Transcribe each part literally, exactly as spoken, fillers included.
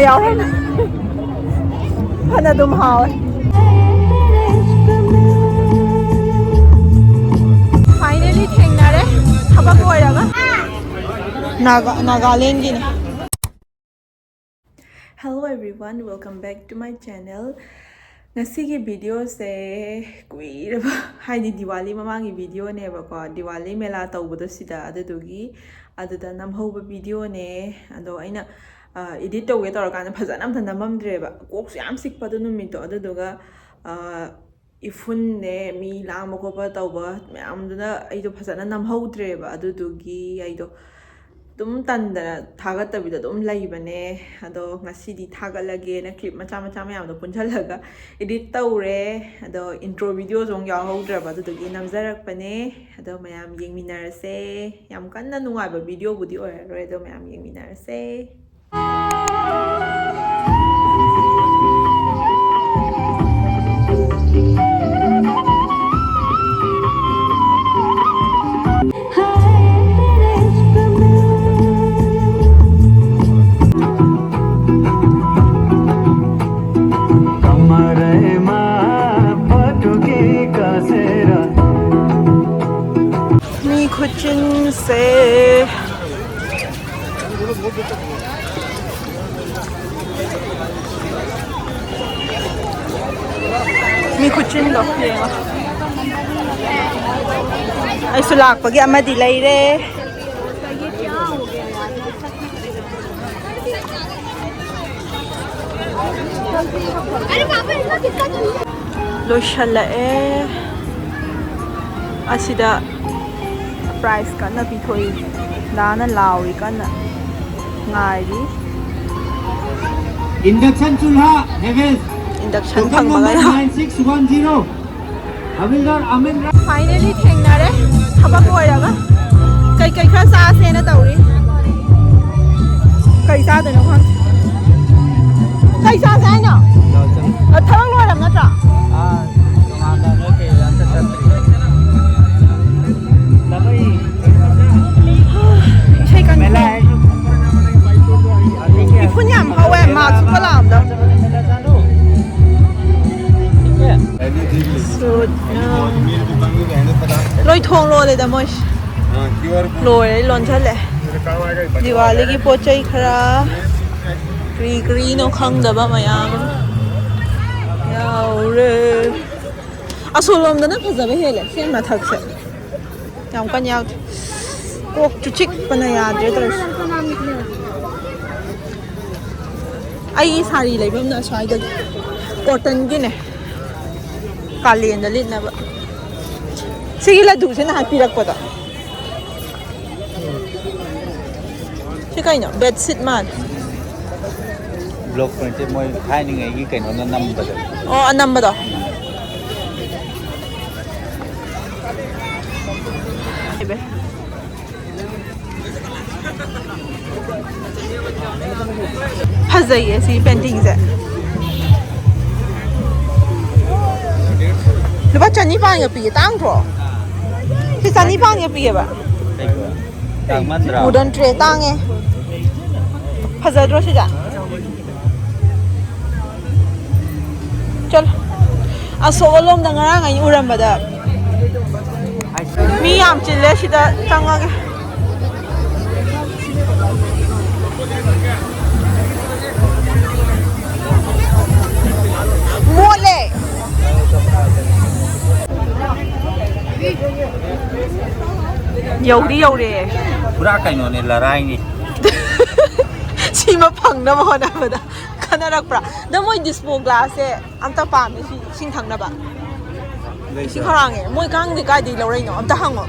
ꯌꯥꯎꯔꯝꯃꯦ꯫ ꯐꯅ ꯑꯗꯨꯝ ꯍꯥꯎꯋꯦ꯫ Finally ꯊꯦꯡꯅꯔꯦ ꯊꯕꯛ ꯂꯣꯏꯔꯒ꯫ Naga ꯅꯥꯒꯥꯂꯦꯟꯒꯤꯅꯦ꯫ Hello everyone, welcome back to my channel. ꯉꯁꯤꯒꯤ ꯚꯤꯗꯤꯑꯣꯁꯦ ꯀꯨꯏꯔꯕ, ꯍꯥꯏꯗꯤ ꯗꯤꯋꯥꯂꯤ ꯃꯃꯥꯡꯒꯤ ꯚꯤꯗꯤꯑꯣꯅꯦꯕꯀꯣ, ꯗꯤꯋꯥꯂꯤ ꯃꯦꯂꯥ ꯇꯧꯕꯗꯣ ꯁꯤꯗ, ꯑꯗꯨꯗꯨꯒꯤ ꯑꯗꯨꯗ ꯅꯝꯍꯧꯕ ꯚꯤꯗꯤꯑꯣꯅꯦ꯫ ꯑꯗꯣ ꯑꯩꯅ ꯏꯗꯤꯠ ꯇꯧꯒꯦ ꯇꯧꯔꯀꯥꯟꯗ ꯐꯖꯅ ꯑꯝꯇ ꯅꯝꯃꯝꯗ꯭ꯔꯦꯕ, ꯀꯣꯛꯁꯨ ꯌꯥꯝ ꯆꯤꯛꯄ ꯑꯗꯨ ꯅꯨꯃꯤꯠꯇꯣ꯫ ꯑꯗꯨꯗꯨꯒ ꯏꯐꯨꯟꯅꯦ, ꯃꯤ ꯂꯥꯡꯕ ꯈꯣꯠꯄ ꯇꯧꯕ ꯃꯌꯥꯝꯗꯨꯅ ꯑꯩꯗꯣ ꯐꯖꯅ ꯅꯝꯍꯧꯗ꯭ꯔꯦꯕ꯫ ꯑꯗꯨꯗꯨꯒꯤ ꯑꯩꯗꯣ ꯑꯗꯨꯝ ꯇꯟꯗꯅ ꯊꯥꯒꯠꯇꯕꯤꯗ ꯑꯗꯨꯝ ꯂꯩꯕꯅꯦ꯫ ꯑꯗꯣ ꯉꯁꯤꯗꯤ ꯊꯥꯒꯠꯂꯒꯦꯅ ꯀ꯭ꯂꯤꯞ ꯃꯆꯥ ꯃꯆꯥ ꯃꯌꯥꯝꯗꯣ ꯄꯨꯟꯁꯤꯜꯂꯒ ꯏꯗꯤꯠ ꯇꯧꯔꯦ꯫ ꯑꯗꯣ ꯏꯟꯇ꯭ꯔꯣ ꯚꯤꯗꯤꯑꯣꯁꯨ ꯑꯃꯨꯛ ꯌꯥꯎꯍꯧꯗ꯭ꯔꯕ, ꯑꯗꯨꯗꯨꯒꯤ ꯅꯝꯖꯔꯛꯄꯅꯦ꯫ ꯑꯗꯣ ꯃꯌꯥꯝ ꯌꯦꯡꯃꯤꯟꯅꯔꯁꯦ꯫ ꯌꯥꯝ ꯀꯟꯅ ꯅꯨꯡꯉꯥꯏꯕ ꯚꯤꯗꯤꯑꯣꯕꯨꯗꯤ ꯑꯣꯏꯔꯔꯣꯏ, ꯑꯗꯣ ꯃꯌꯥꯝ ꯌꯦꯡꯃꯤꯟꯅꯔꯁꯦ꯫ ꯃꯤ ꯈꯨꯆꯤꯟꯁꯦ꯫ ꯃꯤ ꯈꯨꯆꯤꯟꯗꯣ ꯌꯦꯡꯉꯣ꯫ ꯑꯩꯁꯨ ꯂꯥꯛꯄꯒꯤ ꯑꯃꯗꯤ ꯂꯩꯔꯦ꯫ ꯂꯣꯏꯁꯜꯂꯛꯑꯦ꯫ ꯑꯁꯤꯗ ꯄ꯭ꯔꯥꯏꯖ ꯀꯟꯅ ꯄꯤꯊꯣꯛꯏ꯫ ꯗꯥꯅ ꯂꯥꯎꯔꯤ ꯀꯟꯅ꯫ ꯉꯥꯏꯔꯤ꯫ Induction ꯆꯨꯜꯍꯥ ꯍꯦꯚꯦꯜꯁ꯫ Induction ꯇꯣꯀꯟ ꯐꯪꯕꯒ ꯅꯝꯕꯔ ꯌꯥꯎ꯫ Nine six one zero꯫ ꯍꯕꯤꯜꯗꯥꯔ ꯑꯃꯤꯟ ꯔꯥ- Finally ꯊꯦꯡꯅꯔꯦ ꯊꯕꯛ ꯂꯣꯏꯔꯒ꯫ ꯀꯩꯀꯩ ꯈꯔ ꯆꯥꯁꯦꯅ ꯇꯧꯔꯤ꯫ ꯀꯩ ꯆꯥꯗꯣꯏꯅꯣ ꯈꯪꯗꯦ꯫ ꯀꯩ ꯆꯥꯁꯦ ꯍꯥꯏꯅꯣ? ꯑ, ꯊꯕꯛ ꯂꯣꯏꯔꯕ ꯅꯠꯇ꯭ꯔꯣ? ꯑꯥ, ꯇꯣꯉꯥꯟꯅ ꯅꯣꯏ ꯀꯩ ꯑꯝꯇ ꯆꯠꯇ꯭ꯔꯤ꯫ ꯏꯁꯩ ꯀꯟꯅ ꯃꯦꯂꯥ ꯈꯣꯡ- ꯍꯥꯏꯁꯨ ꯎꯐꯨꯟ ꯌꯥꯝ ꯍꯧꯋꯦ, ꯃꯥꯛꯁ ꯎꯞꯄ ꯂꯥꯛꯑꯝꯗ꯫ ꯁꯨꯠꯅ꯫ ꯂꯣꯏ ꯊꯣꯡ ꯂꯣꯜꯂꯦꯗ ꯃꯣꯏ꯫ ꯂꯣꯏꯔꯦ, ꯂꯣꯟꯁꯜꯂꯦ꯫ ꯗꯤꯋꯥꯂꯤꯒꯤ ꯄꯣꯠ ꯆꯩ ꯈꯔ, ꯀꯔꯤ ꯀꯔꯤꯅꯣ ꯈꯪꯗꯕ ꯃꯌꯥꯝ ꯑꯃ ꯌꯥꯎꯔꯦ꯫ ꯑꯁꯣꯝꯂꯣꯝꯗꯅ ꯐꯖꯕ ꯍꯦꯜꯂꯦ ꯁꯤ ꯃꯊꯛꯁꯦ꯫ ꯌꯥꯝ ꯀꯟꯅ ꯌꯥꯎꯗꯦ꯫ ꯀꯣꯛꯁꯨ ꯆꯤꯛꯄꯅ ꯌꯥꯗ꯭ꯔꯦ ꯇꯧꯔꯤꯁꯦ꯫ ꯑꯩꯒꯤ ꯁꯥꯔꯤ ꯂꯩꯐꯝꯅ ꯑꯁ꯭ꯋꯥꯏꯗꯒꯤ꯫ ꯀꯣꯇꯟꯒꯤꯅꯦ꯫ ꯀꯥꯂꯦꯟꯗ ꯂꯤꯠꯅꯕ꯫ ꯁꯤꯒꯤ ꯂꯗꯨꯁꯦ ꯅꯍꯥꯟ ꯄꯤꯔꯛꯄꯗꯣ꯫ ꯁꯤ ꯀꯩꯅꯣ? ꯕꯦꯗꯁꯤꯠ ꯃꯥꯜꯂꯦ꯫ ꯕ꯭ꯂꯣꯛ ꯄ꯭ꯔꯤꯟꯁꯦ ꯃꯣꯏ ꯊꯥꯏꯅꯉꯩꯒꯤ ꯀꯩꯅꯣꯅ ꯅꯝꯕꯗꯣ꯫ ꯑꯣ, ꯑꯅꯝꯕꯗꯣ꯫ ꯐꯖꯩꯌꯦ ꯁꯤ ꯄꯦꯟꯇꯤꯡꯁꯦ꯫ ꯂꯨꯄꯥ ꯆꯅꯤꯄꯥꯟꯒ ꯄꯤꯌꯦ, ꯇꯥꯡꯗ꯭ꯔꯣ? ꯁꯤ ꯆꯅꯤꯄꯥꯟꯒ ꯄꯤꯌꯦꯕ꯫ ꯇꯥꯡꯃꯟꯗ꯭ꯔꯣ? ꯋꯨꯗꯟ ꯇ꯭ꯔꯦ ꯇꯥꯡꯉꯦ꯫ ꯐꯖꯗ꯭ꯔꯣ ꯁꯤꯁꯦ? ꯆꯠꯂꯣ꯫ ꯑꯁꯣꯛ ꯑꯂꯣꯝꯗ ꯉꯔꯥꯡ ꯑꯩꯅ ꯎꯔꯝꯕꯗ ꯃꯤ ꯌꯥꯝ ꯆꯤꯜꯂꯦ, ꯁꯤꯗ ꯆꯪꯉꯒꯦ꯫ ꯃꯣꯠꯂꯦ꯫ ꯌꯧꯗꯤ ꯌꯧꯔꯦ꯫ ꯄꯨꯔꯥ ꯀꯩꯅꯣꯅꯦ, ꯂꯔꯥꯏꯅꯤ꯫ ꯁꯤꯃ ꯐꯪꯅꯕ ꯍꯣꯠꯅꯕꯗ ꯈꯟꯅꯔꯛꯄ꯭ꯔꯥ? ꯑꯗꯣ ꯃꯣꯏ ꯗꯤꯁꯄꯣ ꯒ꯭ꯂꯥꯁꯁꯦ ꯑꯝꯇ ꯄꯥꯝꯃꯦ, ꯁꯤ ꯏꯁꯤꯡ ꯊꯛꯅꯕ꯫ ꯏꯁꯤꯡ ꯈꯧꯔꯥꯡꯉꯦ꯫ ꯃꯣꯏ ꯀꯥꯡꯗꯤ ꯀꯥꯏꯗꯒꯤ ꯂꯧꯔꯛꯏꯅꯣ? ꯑꯝꯇ ꯍꯪꯉꯣ꯫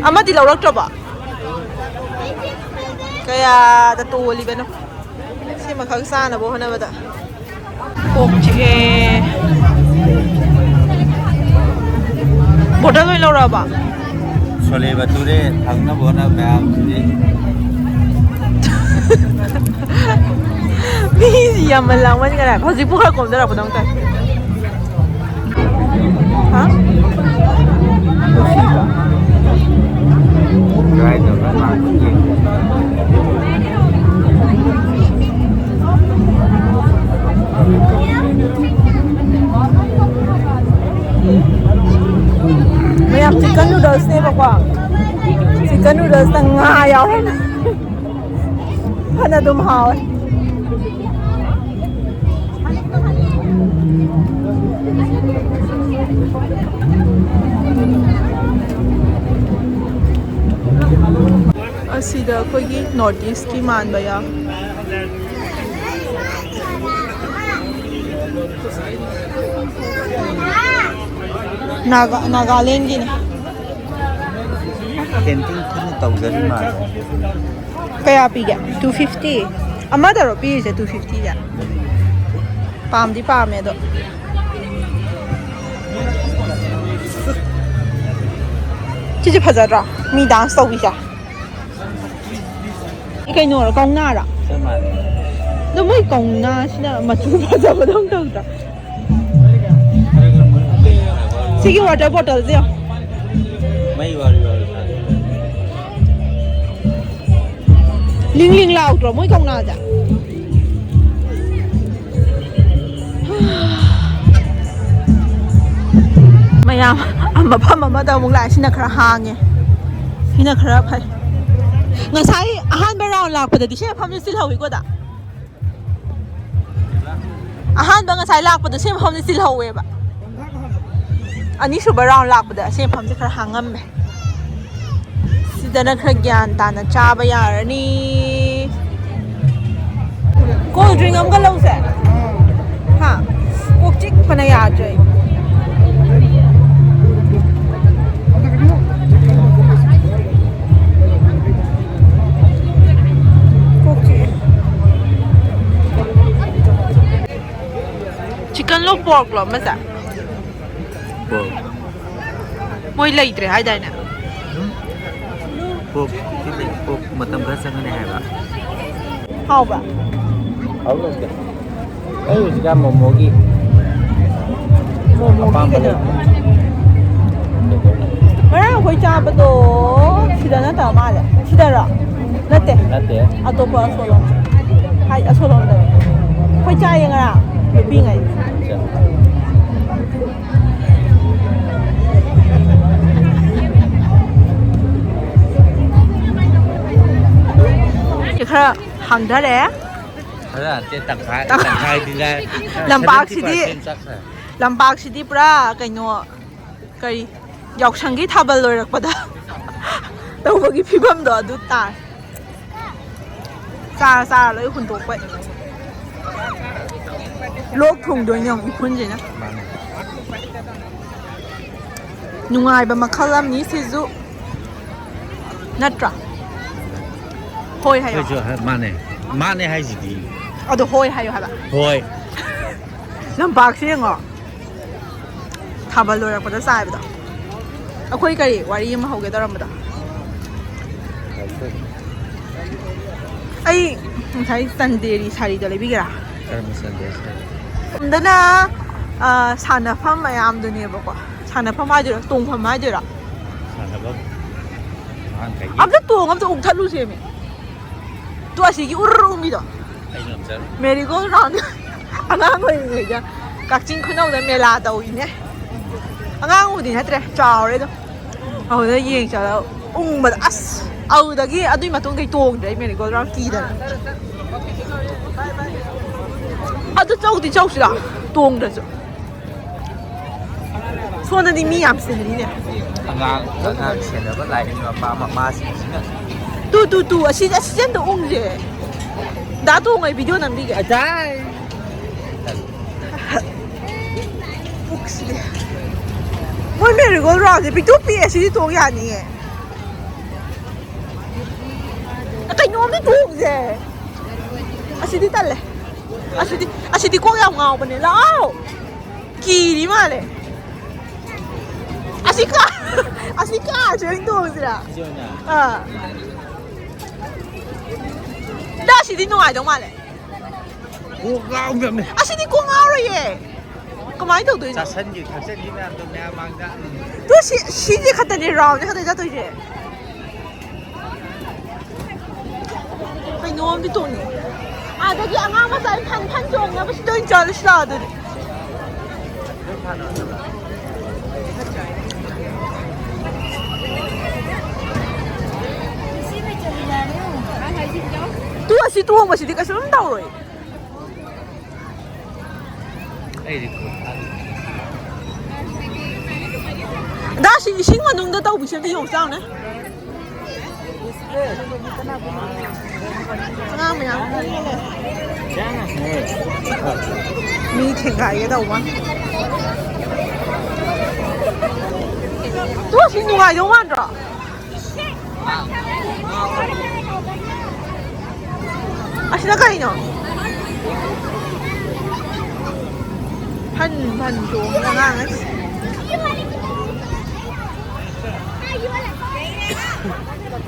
ꯑꯃꯗꯤ ꯂꯧꯔꯛꯇ꯭ꯔꯕꯣ? ꯀꯌꯥꯗ ꯇꯣꯜꯂꯤꯕꯅꯣ? ꯁꯤꯃꯈꯛ ꯆꯥꯅꯕ ꯍꯣꯠꯅꯕꯗ꯫ ꯀꯣꯛ ꯆꯤꯛꯑꯦ꯫ ꯕꯣꯇꯜ ꯑꯣꯏꯅ ꯂꯧꯔꯛꯑꯕ? ꯁꯣꯂꯦ ꯕꯇꯨꯔꯦ ꯊꯛꯅꯕ ꯍꯣꯠꯅꯕ ꯃꯌꯥꯝꯁꯤꯗꯤ꯫ ꯃꯤꯁꯤ ꯌꯥꯝꯃꯟ ꯂꯥꯡꯃꯟꯈꯔꯦ꯫ ꯍꯧꯖꯤꯛꯄꯨ ꯈꯔ ꯀꯣꯝꯊꯔꯛꯄꯗ ꯑꯃꯨꯛ ꯇꯥꯏ꯫ ꯍꯥ? ꯀꯗꯥꯏꯗ ꯈꯔ ꯂꯥꯡꯕꯒꯤ? Noodlesꯅꯦꯕꯀꯣ꯫ Chicken noodlesꯇ ꯉꯥ ꯌꯥꯎꯔꯝꯃꯦ꯫ ꯐꯅ ꯑꯗꯨꯝ ꯍꯥꯎꯋꯦ꯫ ꯑꯁꯤꯗ ꯑꯩꯈꯣꯏꯒꯤ North Eastꯀꯤ ꯃꯥꯟꯕ ꯌꯥꯎ꯫ ꯅꯥꯒꯥ-, ꯅꯥꯒꯥꯂꯦꯟꯒꯤꯅꯦ꯫ Canteen ꯀꯟꯅ ꯇꯧꯖꯔꯤ ꯃꯥꯜꯂꯦ꯫ ꯀꯌꯥ ꯄꯤꯒꯦ? Two fifty? ꯑꯃꯗꯔꯣ ꯄꯤꯔꯤꯁꯦ two fiftyꯁꯦ? ꯄꯥꯝꯗꯤ ꯄꯥꯝꯃꯦ ꯑꯗꯣ꯫ ꯁꯤꯁꯦ ꯐꯖꯗ꯭ꯔꯣ? ꯃꯤ dance ꯇꯧꯕꯤꯁꯦ꯫ ꯀꯩꯅꯣꯔꯣ, ꯀꯧꯅꯥꯔꯣ? ꯆꯞ ꯃꯥꯟꯅꯩ꯫ ꯑꯗꯣ ꯃꯣꯏ ꯀꯧꯅꯥꯁꯤꯅ ꯃꯆꯨ ꯐꯖꯕꯗꯧ ꯇꯧꯗ꯭ꯔꯣ? ꯁꯤꯒꯤ water bottleꯁꯦ ꯌꯦꯡꯉꯣ꯫ ꯃꯩ ꯋꯥꯔꯤ ꯋꯥꯔꯤ ꯁꯥꯟꯅꯩ꯫ ꯂꯤꯡ ꯂꯤꯡ ꯂꯥꯎꯗ꯭ꯔꯣ ꯃꯣꯏ ꯀꯧꯅꯥꯁꯦ? ꯃꯌꯥꯝ ꯃꯐꯝ ꯑꯃꯗ ꯑꯃꯨꯛ ꯂꯥꯛꯑꯦ꯫ ꯁꯤꯅ ꯈꯔ ꯍꯥꯡꯉꯦ, ꯁꯤꯅ ꯈꯔ ꯐꯩ꯫ ꯉꯁꯥꯏ ꯑꯍꯥꯟꯕ round ꯂꯥꯛꯄꯗꯗꯤ ꯁꯤ ꯃꯐꯝꯁꯦ ꯆꯤꯜꯍꯧꯋꯤꯀꯣ ꯗꯥ꯫ ꯑꯍꯥꯟꯕ ꯉꯁꯥꯏ ꯂꯥꯛꯄꯗꯣ ꯁꯤ ꯃꯐꯝꯁꯦ ꯆꯤꯜꯍꯧꯋꯦꯕ꯫ ꯑꯅꯤꯁꯨꯕ round ꯂꯥꯛꯄꯗ ꯑꯁꯤ ꯃꯐꯝꯁꯦ ꯈꯔ ꯍꯥꯡꯉꯝꯃꯦ꯫ ꯁꯤꯗꯅ ꯈꯔ ꯒ꯭ꯌꯥꯟ ꯇꯥꯅ ꯆꯥꯕ ꯌꯥꯔꯅꯤ꯫ Cold drink ꯑꯃꯒ ꯂꯧꯁꯦ꯫ ꯍꯥ? ꯀꯣꯛ ꯆꯤꯛꯄꯅ ꯌꯥꯗ꯭ꯔꯦ꯫ ꯀꯣꯛ ꯆꯤꯛꯑꯦ꯫ Chicken ꯂꯣ, pork ꯂꯣ ꯑꯃꯁꯦ? Pork꯫ ꯃꯣꯏ ꯂꯩꯇ꯭ꯔꯦ ꯍꯥꯏꯗꯥꯏꯅꯦ? ꯎꯝ? Pork ꯁꯤ ꯂꯩ, pork ꯃꯇꯝ ꯈꯔ ꯆꯪꯒꯅꯤ ꯍꯥꯏꯕ꯫ ꯍꯥꯎꯕ꯭ꯔꯥ? ꯍꯥꯎ ꯂꯩꯇꯦ꯫ ꯑꯩ ꯍꯧꯖꯤꯛꯀꯥꯟ ꯃꯣꯃꯣꯒꯤ ꯃꯣꯃꯣꯒꯤ ꯑꯄꯥꯝꯕ ꯀꯩꯅꯣ? ꯂꯩꯇꯦ꯫ ꯉꯔꯥꯡ ꯑꯩꯈꯣꯏ ꯆꯥꯕꯗꯣ ꯁꯤꯗ ꯅꯠꯇꯕ ꯃꯥꯜꯂꯦ꯫ ꯁꯤꯗꯔꯣ? ꯅꯠꯇꯦ꯫ ꯅꯠꯇꯦ꯫ ꯑꯇꯣꯞꯄ ꯑꯁꯣꯂꯣꯝ꯫ ꯍꯥꯏ, ꯑꯁꯣꯂꯣꯝꯗꯅꯦ꯫ ꯑꯩꯈꯣꯏ ꯆꯥꯏꯌꯦ ꯉꯔꯥꯡ ꯅꯨꯄꯤꯉꯩ꯫ ꯑꯆꯥ꯫ ꯈꯔ ꯍꯥꯡꯊꯔꯦ꯫ ꯈꯔ ꯅꯠꯇꯦ, ꯇꯪꯈꯥꯏ ꯇꯪꯈꯥꯏꯗꯤ ꯂꯥꯏ꯫ ꯂꯝꯄꯥꯛꯁꯤꯗꯤ Seventy percent ꯆꯠꯈ꯭ꯔꯦ꯫ ꯂꯝꯄꯥꯛꯁꯤꯗꯤ ꯄꯨꯔꯥ ꯀꯩꯅꯣ, ꯀꯔꯤ, ꯌꯥꯎꯁꯪꯒꯤ ꯊꯥꯕꯜ ꯂꯣꯏꯔꯛꯄꯗ ꯇꯧꯕꯒꯤ ꯐꯤꯕꯝꯗꯣ ꯑꯗꯨ ꯇꯥꯔꯦ꯫ ꯆꯥꯔ ꯆꯥꯔ ꯂꯣꯏ ꯍꯨꯟꯗꯣꯛꯄꯩ꯫ ꯂꯣꯛ ꯊꯨꯡꯗꯣꯏꯅꯦ ꯑꯃꯨꯛ ꯏꯐꯨꯟꯁꯤꯅ꯫ ꯃꯥꯅꯦ꯫ ꯅꯨꯡꯉꯥꯏꯕ ꯃꯈꯜ ꯑꯃꯅꯤ ꯁꯤꯁꯨ, ꯅꯠꯇ꯭ꯔꯥ? ꯍꯣꯏ ꯍꯥꯏꯌꯣ꯫ ꯑꯩꯈꯣꯏꯁꯨ ꯍꯥꯏ-, ꯃꯥꯅꯦ ꯍꯥꯏꯁꯤꯗꯤ꯫ ꯑꯗꯣ ꯍꯣꯏ ꯍꯥꯏꯌꯣ ꯍꯥꯏꯕ꯫ ꯍꯣꯏ꯫ ꯂꯝꯄꯥꯛꯁꯦ ꯌꯦꯡꯉꯣ, ꯊꯥꯕꯜ ꯂꯣꯏꯔꯛꯄꯗ ꯆꯥꯏꯕꯗꯣ꯫ ꯑꯩꯈꯣꯏ ꯀꯔꯤ ꯋꯥꯔꯤ ꯑꯃ ꯍꯧꯒꯦ ꯇꯧꯔꯝꯕꯗꯣ? ꯑꯩ ꯉꯁꯥꯏ ꯆꯟꯗꯦꯔꯤ ꯁꯥꯔꯤꯗꯣ ꯂꯩꯕꯤꯒꯦꯔꯥ? ꯀꯔꯝꯕ ꯆꯟꯗꯦꯔꯤ ꯁꯥꯔꯤ? ꯑꯁꯣꯝꯗꯅ, ꯑ, ꯁꯥꯟꯅꯐꯝ ꯃꯌꯥꯝꯗꯨꯅꯦꯕꯀꯣ꯫ ꯁꯥꯟꯅꯐꯝ ꯍꯥꯏꯗꯣꯏꯔꯥ, ꯇꯣꯡꯐꯝ ꯍꯥꯏꯗꯣꯏꯔꯥ? ꯁꯥꯟꯅꯐꯝ꯫ ꯑꯉꯥꯡꯈꯩꯒꯤ꯫ ꯑꯝꯇ ꯇꯣꯡ, ꯑꯝꯇ ꯎꯛꯊꯠꯂꯨꯁꯦꯃꯤ꯫ ꯇꯨ ꯑꯁꯤꯒꯤ ꯎꯔ ꯎꯪꯕꯤꯗꯣ꯫ ꯑꯩ ꯉꯝꯖꯔꯣꯏ꯫ Marigold round. ꯑꯉꯥꯡ ꯑꯣꯏꯔꯤꯉꯩꯗ ꯀꯛꯆꯤꯡ ꯈꯨꯅꯧꯗ ꯃꯦꯂꯥ ꯇꯧꯏꯅꯦ꯫ ꯑꯉꯥꯡ ꯎꯗꯤ ꯅꯠꯇ꯭ꯔꯦ, ꯆꯥꯎꯔꯦ ꯑꯗꯨꯝ꯫ ꯑꯗꯨꯗ ꯌꯦꯡ ꯆꯠꯂꯒ ꯎꯪꯕꯗ ꯑꯁ꯫ ꯑꯗꯨꯗꯒꯤ ꯑꯗꯨꯏ ꯃꯇꯨꯡꯗꯩ ꯇꯣꯡꯗ꯭ꯔꯦ ꯑꯩ ꯃꯦꯔꯤꯒꯣꯜ ꯔꯥꯎꯟ, ꯀꯤꯗꯅ꯫ ꯑꯗꯨ ꯆꯧꯗꯤ ꯆꯧꯁꯤꯔꯣ? ꯇꯣꯡꯗ꯭ꯔꯁꯨ꯫ ꯁꯣꯝꯗꯗꯤ ꯃꯤ ꯌꯥꯝ ꯆꯤꯜꯂꯤꯅꯦ꯫ ꯑꯉꯥꯡ ꯑꯉꯥꯡ ꯁꯦꯟꯅꯕ ꯂꯥꯛꯏ ꯃꯄꯥ ꯃꯃꯥꯁꯤꯡꯁꯤꯅ꯫ ꯇꯨ ꯇꯨ ꯇꯨ, ꯑꯁꯤ ꯑꯁꯤꯁꯦ ꯑꯝꯇ ꯎꯪꯁꯦ꯫ ꯗꯥ ꯇꯣꯡꯉꯩ ꯚꯤꯗꯤꯑꯣ ꯅꯝꯕꯤꯒꯦ꯫ ꯑꯗꯥꯏ꯫ ꯄꯨꯛꯁꯤꯗꯤ꯫ ꯃꯣꯏ ꯃꯦꯔꯤꯒꯣꯜ ꯔꯥꯎꯟꯁꯦ ꯄꯤꯛꯇꯨ ꯄꯤꯛꯑꯦ, ꯁꯤꯗꯤ ꯇꯣꯡ ꯌꯥꯅꯤꯌꯦ꯫ ꯀꯩꯅꯣꯝꯗꯤ ꯇꯣꯡꯁꯦ꯫ ꯑꯁꯤꯗꯤ ꯇꯜꯂꯦ꯫ ꯑꯁꯤꯗꯤ, ꯑꯁꯤꯗꯤ ꯀꯣꯛ ꯌꯥꯝ ꯉꯥꯎꯕꯅꯦ꯫ ꯂꯥꯛꯑꯣ꯫ ꯀꯤꯔꯤ ꯃꯥꯜꯂꯦ꯫ ꯑꯁꯤ ꯀꯥ-, ꯑꯁꯤ ꯀꯥꯁꯦ ꯑꯣꯏꯅ ꯇꯣꯡꯁꯤꯔꯥ? ꯁꯤ ꯑꯣꯏꯅ꯫ ꯑꯥ꯫ ꯗꯥ, ꯑꯁꯤꯗꯤ ꯅꯨꯡꯉꯥꯏꯗꯧ ꯃꯥꯜꯂꯦ꯫ ꯀꯣꯛ ꯉꯥꯎꯗꯕꯅꯦ꯫ ꯑꯁꯤꯗꯤ ꯀꯣꯛ ꯉꯥꯎꯔꯣꯏꯌꯦ꯫ ꯀꯃꯥꯏꯅ ꯇꯧꯗꯣꯏꯅꯣ? ꯆꯥꯁꯟꯒꯤ ꯊꯛꯆꯟꯒꯤ ꯃꯌꯥꯝꯗꯣ ꯃꯌꯥꯝ ꯃꯥꯡꯗ꯫ ꯎꯝ꯫ ꯇꯨ ꯁꯤ-, ꯁꯤꯁꯦ ꯈꯛꯇꯅꯦ, ꯔꯥꯎꯟꯁꯦ ꯈꯛꯇꯅꯦ ꯆꯠꯇꯣꯏꯁꯦ꯫ ꯀꯩꯅꯣꯝꯗꯤ ꯇꯣꯡꯅꯤꯡꯉꯦ꯫ ꯑꯗꯒꯤ ꯑꯉꯥꯡ ꯃꯆꯥ ꯐꯟ ꯐꯟ ꯆꯣꯡꯅꯕꯁꯤꯗ ꯑꯣꯏꯅ ꯆꯠꯂꯁꯤ ꯂꯥꯛꯑꯣ ꯑꯗꯨꯗꯤ꯫ इसी में चली जा रही हूँ। ꯇꯨ ꯑꯁꯤ ꯇꯣꯡꯕꯁꯤꯗꯤ ꯀꯩꯁꯨꯝ ꯇꯧꯔꯣꯏ꯫ ꯑꯩꯗꯤ ꯈꯨꯠ ꯊꯥꯗꯦ꯫ ꯗꯥ, ꯁꯤ ꯏꯁꯤꯡ ꯃꯅꯨꯡꯗ ꯇꯧꯕꯤꯁꯦ ꯑꯝꯇ ꯌꯦꯡꯉꯨ ꯆꯥꯎꯅꯦ꯫ ꯑꯉꯥꯡ ꯃꯌꯥꯝ ꯃꯤ ꯊꯦꯡꯒꯥꯏꯒꯦ ꯇꯧꯕ꯫ ꯇꯨ ꯁꯤ ꯅꯨꯡꯉꯥꯏꯗꯧ ꯃꯥꯟꯗ꯭ꯔꯣ? ꯑꯁꯤꯅ ꯀꯩꯅꯣ? ꯐꯟ ꯐꯟ ꯆꯣꯡꯉꯤ ꯑꯉꯥꯡ ꯑꯁꯤ꯫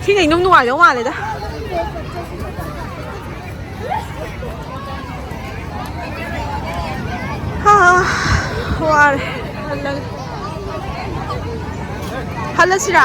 ꯁꯤꯅ ꯏꯅꯨꯡ ꯅꯨꯡꯉꯥꯏꯗꯧ ꯃꯥꯜꯂꯦꯗ꯫ ꯍꯥ, ꯋꯥꯔꯦ꯫ ꯍꯜꯂꯒꯦ꯫ ꯍꯜꯂꯁꯤꯔꯥ?